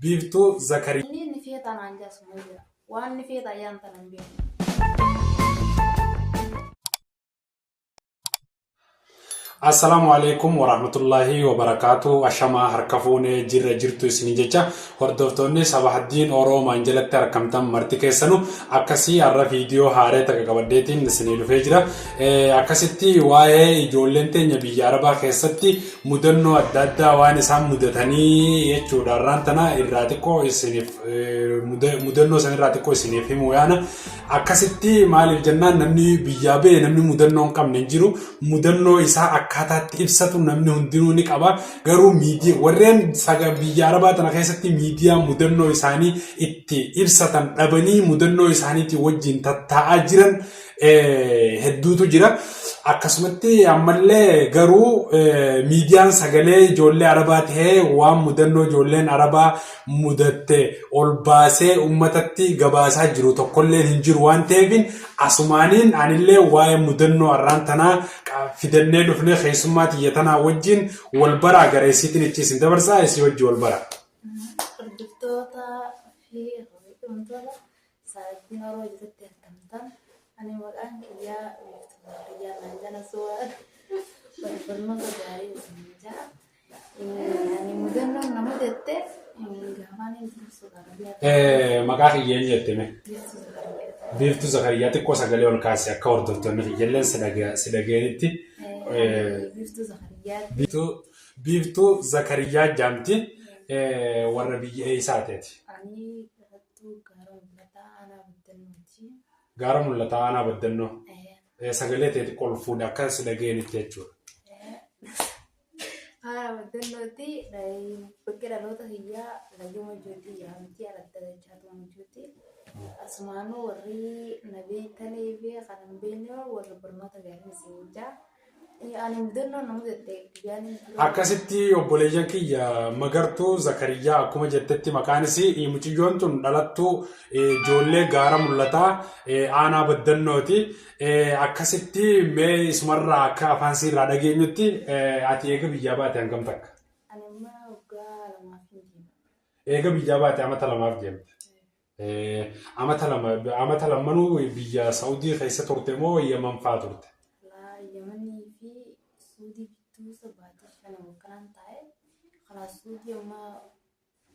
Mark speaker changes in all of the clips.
Speaker 1: Biiftuu Zakariyaa.
Speaker 2: Inni ni feetaa naan jaasuma jira. Waan ni feetaa yaan tana hin beeku.
Speaker 1: Assalaamu alaikum warahmatullahi wabarakaatu. Ashamaa harka fuunee jirra jirtu isin jecha hordoftoonni Sabahaddiin Oroomaan jalatti argamtan marti keessanu akkasii har'a viidiyoo haaree takka qabadheetiin isinii dhufee jira. Akkasitti waa'ee ijoolleen teenya biyya Arabaa keessatti mudannoo adda addaa waan isaan mudatanii jechuudha. Har'aan tana irraa xiqqoo isiniif mudannoo san irraa xiqqoo isiniif himuu yaana. Akkasitti maaliif jennaan namni biyyaa ba'e namni mudannoo hin qabne hin jiru. Mudannoo isaa akkaataatti ibsatu namni hundinuu ni qaba. Garuu miidiyaa warreen biyya Arabaa tana keessatti miidiyaa mudannoo isaanii itti ibsatan dhabanii mudannoo isaaniitii wajjin tattaa'aa jiran hedduutu jira. Akkasumatti ammallee garuu miidiyaan sagalee ijoollee Arabaa ta'ee waan mudannoo ijoolleen Arabaa mudatte ol baasee uummatatti gabaasaa jiru tokkollee hin jiru waan ta'eef asumaaniin anillee waa'ee mudannoo har'aan tanaa fidannee dhufnee keessummaa tiyya tanaa wajjin wal baraa gareessiitiin ichi isin dabarsaa isii wajji wal baraa.
Speaker 2: Hordoftoota fi kabajamtoota Sa'aatiin yeroo jalatti argamtan ani maqaan kiyyaa Biiftuu Zakariyaa naan jana suwaa barnoota gaarii isin ja'a. Ani mudannoon nama jette gaafaan inni dursu Arabiyaa
Speaker 1: Maqaa kiyya eenyu jette mee?
Speaker 2: Biiftuu Zakariyaa.
Speaker 1: Biiftuu Zakariyaa xiqqoo sagalee ol kaase akka hordoftoonni kiyyalleen si dhaga'anitti.
Speaker 2: Biiftuu Zakariyaa.
Speaker 1: Biiftuu Zakariyaa jaamti warra biyya eessaa ta'eeti?
Speaker 2: Ani dhalattuu Gaara Mul'ataa Aanaa Baddannooti.
Speaker 1: Gaara Mul'ataa Aanaa Baddannoo. Sagalee ta'e xiqqoo ol fuudhe akka si dhaga'anitti jechuudha.
Speaker 2: Aanaa Baddannooti bakki dhaloota kiyyaa Laga Majuuti jedhamti Aradda Dachaatu Majuuti. Asumaanuu warri na beektanii fi kan hin beekne warri barnoota gaarii isin jaa. Ani mudannoo nama jette guyyaan inni dura.
Speaker 1: Akkasitti obboleeyyan kiyya Magartuu Zakariyyaa akkuma jettetti maqaan isii mucayyoon tun dhalattuu ijoollee gaara mul'ataa aanaa baddannooti. Akkasitti mee isumarraa akka afaan siirraa dhageenyutti ati eega biyyaa baate hangam takka?
Speaker 2: Ani amma waggaa 2f hin deema.
Speaker 1: Eega biyyaa baate amata 2f deemte. Amata 2 amata lammanuu biyya Saudii keessa turte moo Yaman faa turte?
Speaker 2: Laa Yamanii fi Suudii gidduusa baatii 5 akkanaan taa'e. Karaa Suudii amma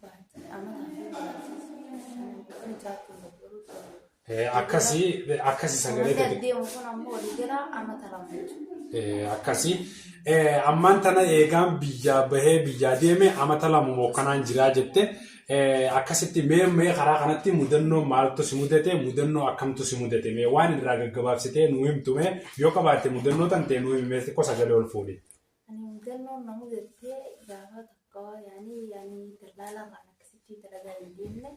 Speaker 2: baatii amataa fi baatii 5 yookaan 6tti garuu
Speaker 1: Akkasii akkasii sagalee
Speaker 2: Uummanni
Speaker 1: gadi
Speaker 2: adeemu kun ammoo waliigala amata 2 jechuudha.
Speaker 1: Akkasii ammaan tana eegaan biyyaa bahee biyyaa deeme amata 2 mookkanaan jiraa jette akkasitti mee mee karaa kanatti mudannoo maaltu si mudate mudannoo akkamtu si mudate mee waan irraa gaggabaabsitee nu himtu mee yoo qabaatte mudannoo tan ta'e nu himi mee xiqqoo sagalee ol fuudhi.
Speaker 2: Ani mudannoon na mudatte gaafa takka yaani yaani dallaalaa kan akkasitti dalagaa hin deemne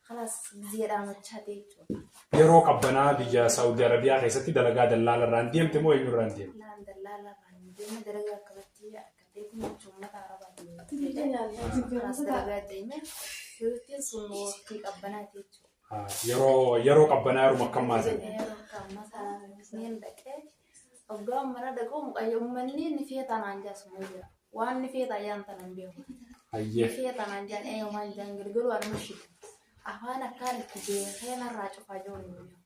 Speaker 2: Kalaas gizee dhaamachaa ta'e jechuudha.
Speaker 1: Yeroo qabbanaa biyya Saa'udii Arabiyaa keessatti dalagaa dallaala irraan deemte moo eenyu irraan deemte?
Speaker 2: Laan dallaala irraan hin deemne dalagaa akkasitti argateetiin jechuun uummata Arabaa deemte. Kalaas dalagaa deeme. Yerootiin sun waqtii qabbanaati jechuudha.
Speaker 1: Yeroo qabbanaa yeruma akkam maasan?
Speaker 2: Yeroo akka ammaa sana niin dhaqee Hoggaan mana dhaqu uummanni ni feetaa naan jaasuma jira. Waan ni feetaa jaan tana hin beeku.
Speaker 1: Hayyee.
Speaker 2: Ni feetaa naan jaan eenyumaan jaan galgaluu anuma shida. Afaan akkaan itti beekee narraa cufaa jiru hin beeku.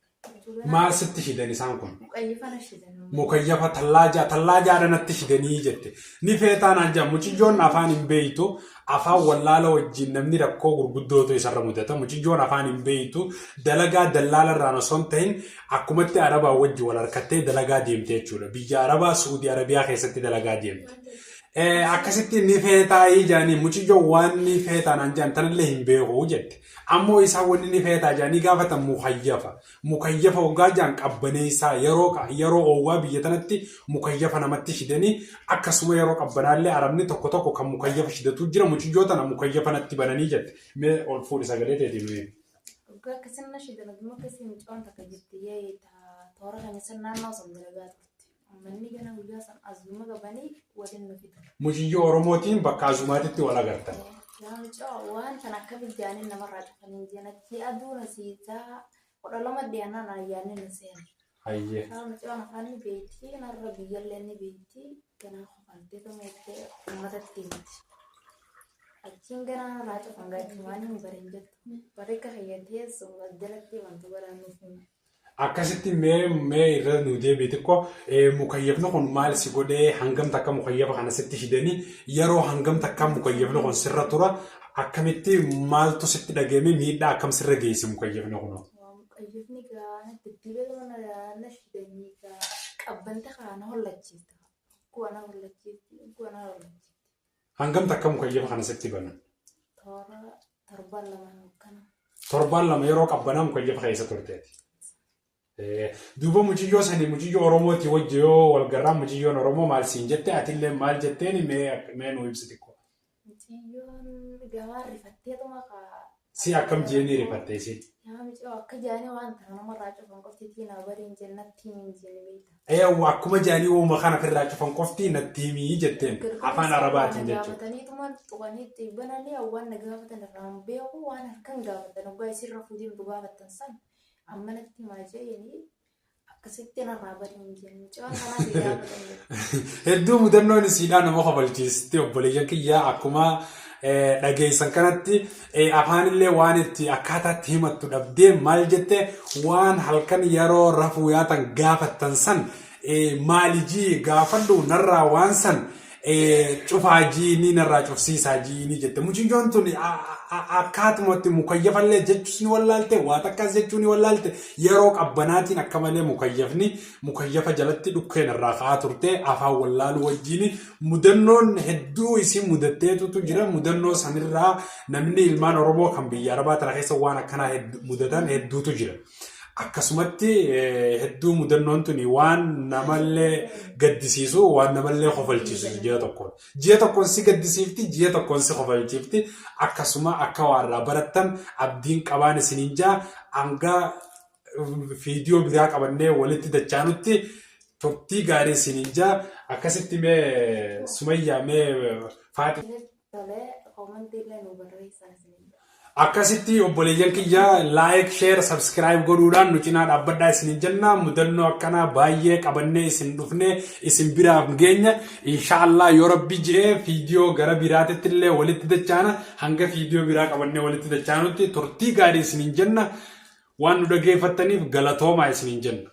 Speaker 1: Maal sitti shidan isaan kun?
Speaker 2: Muqayyifana shidan.
Speaker 1: Mukayyafa tallaajaa tallaajaadha natti shidanii jette. Ni feetaa naan jaan mucayyoon afaan hin beektu afaan wallaala wajjin namni rakkoo gurguddootu isarra mudata. Mucayyoon afaan hin beektu dalagaa dallaala irraan osoo hin ta'in Akkumatti Arabaa wajji wal harkattee dalagaa deemte jechuudha. Biyya Arabaa Su'uudii Arabiyaa keessatti dalagaa deemte. Akkasitti ni feetaayii jaanii mucayyoon waan ni feetaa naan jaan tanallee hin beeku jette. Ammoo isaan wanni ni feetaa jaanii gaafatan mukayyafa. Mukayyafa hoggaa jaan qabbaneessaa yeroo yeroo oowwaa biyya tanatti mukayyafa namatti shidanii akkasuma yeroo qabbanaallee Arabni tokko tokko kan mukayyafa shidatu jira mucayyoo tana mukayyafa natti bananii jette. Mee ol fuudhi sagalee teetii nu himi.
Speaker 2: Dhugaa akkasin na shidan oduma akkasii mucoon takka jirti yee ta toora keenya san naannoo san dalagaa turte. Uummanni gana guyyaa san azuma qabanii waliin nu fidan.
Speaker 1: Muciyyoo Oromootiin bakka azumaatitti wal agartan.
Speaker 2: Yaa mucoo waan tan akka biddaanii namarraa cufanii jiran achii aduun asii isaa 12 dhiyaannaan ayyaanni nu seene.
Speaker 1: Hayyee.
Speaker 2: Yaa mucoon afaan ni beekti narra biyyallee ni beekti ganaa kofaltee tumeettee uummatatti himti. Achiin ganaa narraa cufan gaachumaan hin barin jettu. Warri akka kiyya teessu as jalatti wanti godhan nuuf hima.
Speaker 1: Akkasitti mee mee irra nu deebi'i xiqqoo mukayyafni kun maal si godhee hangam takka mukayyafa kana sitti fidanii yeroo hangam takka mukayyafni kun sirra tura akkamitti maaltu sitti dhagahame miidhaa akkam sirra geesse mukayyafni kun?
Speaker 2: Mukayyafni gaa natti dibee na fidanii gaa qabbanta kaa na hollachiifta. Kuwa na hollachiifti kuwa na hollachiifti.
Speaker 1: Hangam takka mukayyafa kana sitti banan?
Speaker 2: Toora torbaan lama akkana.
Speaker 1: Torbaan 2 yeroo qabbanaa mukayyafa keessa turteeti. Duuba muciyyoo sanii muciyyoo Oromooti wajji yoo wal garraan muciyyoon Oromoo maal siin jette atillee maal jetteeni mee mee nuu ibsi xiqqoo.
Speaker 2: Muciyyoon gabaa rifatteetuma kaa.
Speaker 1: Si akkam jeeni rifatte isiin?
Speaker 2: Yaa micoo akka jaanii waan tana namarraa cufan qofti tiinaa bariin jennatti hin jenne beekta.
Speaker 1: Eewwa akkuma jedhanii uuma kana ofirraa cufan qofti natti himii jetteen afaan arabaatiin jechuudha.
Speaker 2: Gaafataniituma tuqanii itti bananii waan na gaafatan irraa hin beeku waan harkan gaafatan hoggaa isin rafuu deemtu gaafattan san amma natti himaa jeeni akkasitti narraa bari hin jenne mucaan kanaaf gaafatan jechuudha.
Speaker 1: Hedduu mudannoon isiidhaa nama kofalchiisti obboleeyyan kiyyaa akkuma dhageessan kanatti afaanillee waan itti akkaataa itti himattu dhabdee maal jette waan halkan yeroo rafuu yaatan gaafattan san maali jii gaafadhu narraa waan san cufaa jiinii narraa cufsiisaa jiinii jette. Mucayyoon tun akkaatumatti mukayyafallee jechuus ni wallaalte waa takkas jechuu ni wallaalte yeroo qabbanaatiin akka malee mukayyafni mukayyafa jalatti dhukkeen irraa ka'aa turte afaan wallaaluu wajjin mudannoon hedduu isin mudatteetutu jira mudannoo sanirraa namni ilmaan Oromoo kan biyya Arabaa tana keessa waan akkanaa mudatan hedduutu jira. Akkasumatti hedduu mudannoon tuni waan namallee gaddisiisu waan namallee kofalchiisu ji'a tokkoon. Ji'a tokkoon si gaddisiifti ji'a tokkoon si kofalchiifti akkasuma akka waarraa barattan abdiin qabaan isiniin jaa hanga viidiyoo biraa qabannee walitti dachaanutti turtii gaarii isiniin jaa akkasitti mee Sumayyaa mee Faati.
Speaker 2: Tolee, koomantii illee nu barreessaa isiniin jaa.
Speaker 1: Akkasitti obboleeyyan kiyya like, share, subscribe godhuudhaan nu cinaa dhaabbadhaa isiniin jenna. Mudannoo akkanaa baay'ee qabannee isin dhufnee isin biraaf geenya. Inshaallah yoo rabbi je'ee viidiyoo gara biraatitti illee walitti dachaana. Hanga viidiyoo biraa qabannee walitti dachaanutti turtii gaarii isiniin jenna. Waan nu dhageeffattaniif galatoomaa isiniin jenna.